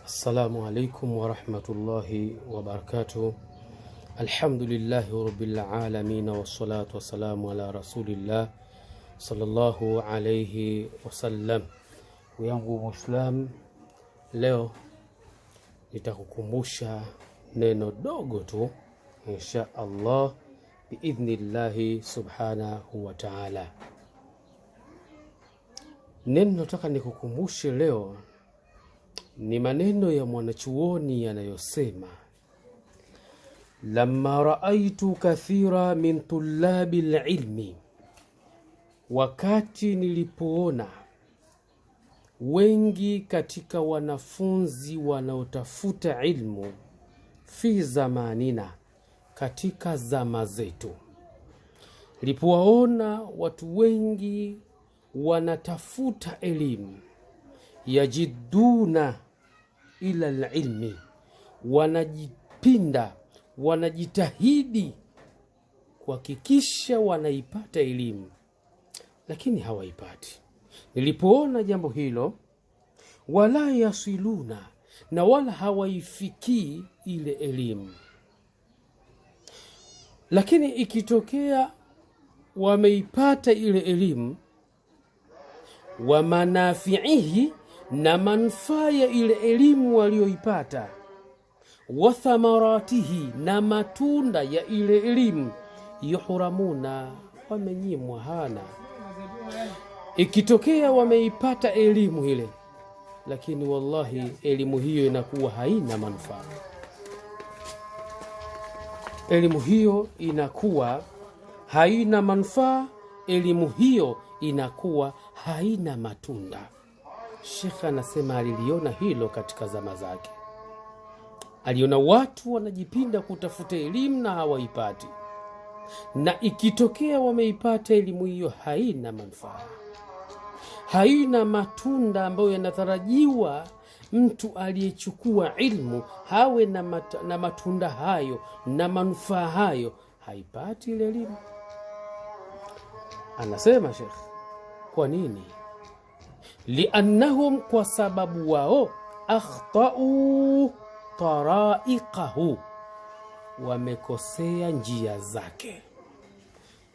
Assalamu alaikum warahmatullahi wabarakatuh. Alhamdulillahi rabbil alamin wassalatu wassalamu ala rasulillah sallallahu alayhi wasallam. Yangu Muislam, leo nitakukumbusha neno dogo tu insha Allah biidhnillahi subhanahu wa ta'ala. Neno nataka nikukumbushe leo ni maneno ya mwanachuoni yanayosema, lamma raaitu kathira min tullabi alilmi, wakati nilipoona wengi katika wanafunzi wanaotafuta ilmu, fi zamanina, katika zama zetu, nilipowaona watu wengi wanatafuta elimu, yajiduna ila alilmi, wanajipinda, wanajitahidi kuhakikisha wanaipata elimu, lakini hawaipati. Nilipoona jambo hilo, wala yasiluna, na wala hawaifikii ile elimu, lakini ikitokea wameipata ile elimu, wa manafiihi, na manufaa ya ile elimu walioipata, wa thamaratihi, na matunda ya ile elimu, yuhramuna, wamenyimwa, hana. Ikitokea wameipata elimu ile, lakini wallahi elimu hiyo inakuwa haina manufaa, elimu hiyo inakuwa haina manufaa, elimu hiyo inakuwa haina matunda. Shekha anasema aliliona hilo katika zama zake, aliona watu wanajipinda kutafuta elimu na hawaipati, na ikitokea wameipata elimu hiyo haina manufaa, haina matunda ambayo yanatarajiwa mtu aliyechukua ilmu hawe na matunda hayo na manufaa hayo, haipati ile elimu. Anasema Shekh, kwa nini? Liannahum, kwa sababu wao, akhtau taraiqahu, wamekosea njia zake.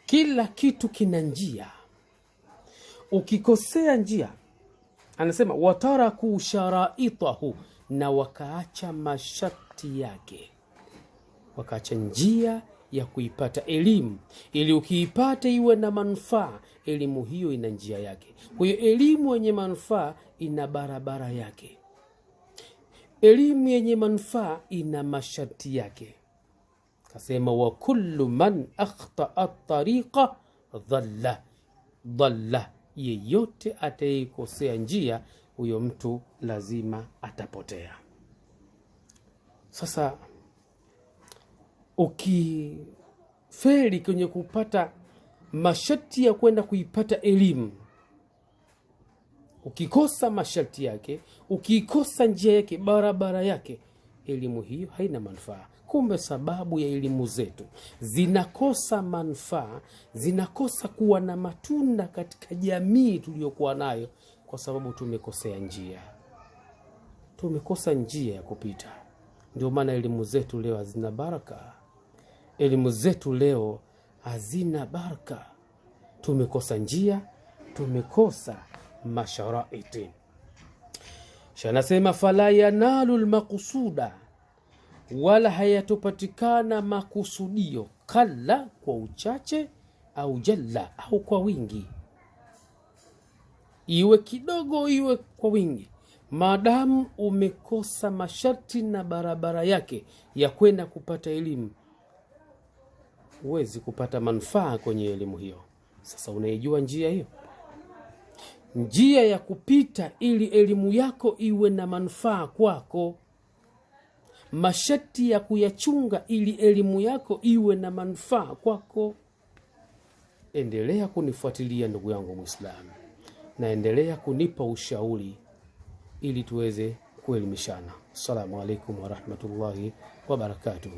Kila kitu kina njia, ukikosea njia, anasema wataraku sharaitahu, na wakaacha masharti yake, wakaacha njia ya kuipata elimu, ili ukiipata iwe na manufaa. Elimu hiyo ina njia yake. Kwa hiyo elimu yenye manufaa ina barabara yake, elimu yenye manufaa ina masharti yake. Kasema wa kullu man akhtaa tariqa dhalla dhalla, yeyote atayekosea njia, huyo mtu lazima atapotea. Sasa ukifeli kwenye kupata masharti ya kwenda kuipata elimu, ukikosa masharti yake, ukikosa njia yake, barabara yake, elimu hiyo haina manufaa. Kumbe sababu ya elimu zetu zinakosa manufaa, zinakosa kuwa na matunda katika jamii tuliyokuwa nayo, kwa sababu tumekosea njia, tumekosa njia ya kupita. Ndio maana elimu zetu leo hazina baraka, elimu zetu leo hazina baraka. Tumekosa njia, tumekosa masharaiti. Shanasema fala yanalu lmakusuda, wala hayatopatikana makusudio, kalla, kwa uchache, au jalla, au kwa wingi, iwe kidogo iwe kwa wingi, maadamu umekosa masharti na barabara yake ya kwenda kupata elimu, huwezi kupata manufaa kwenye elimu hiyo. Sasa unaijua njia hiyo, njia ya kupita ili elimu yako iwe na manufaa kwako, masharti ya kuyachunga ili elimu yako iwe na manufaa kwako. Endelea kunifuatilia ndugu yangu Muislamu, na endelea kunipa ushauri ili tuweze kuelimishana. Assalamu alaikum warahmatullahi wabarakatuhu.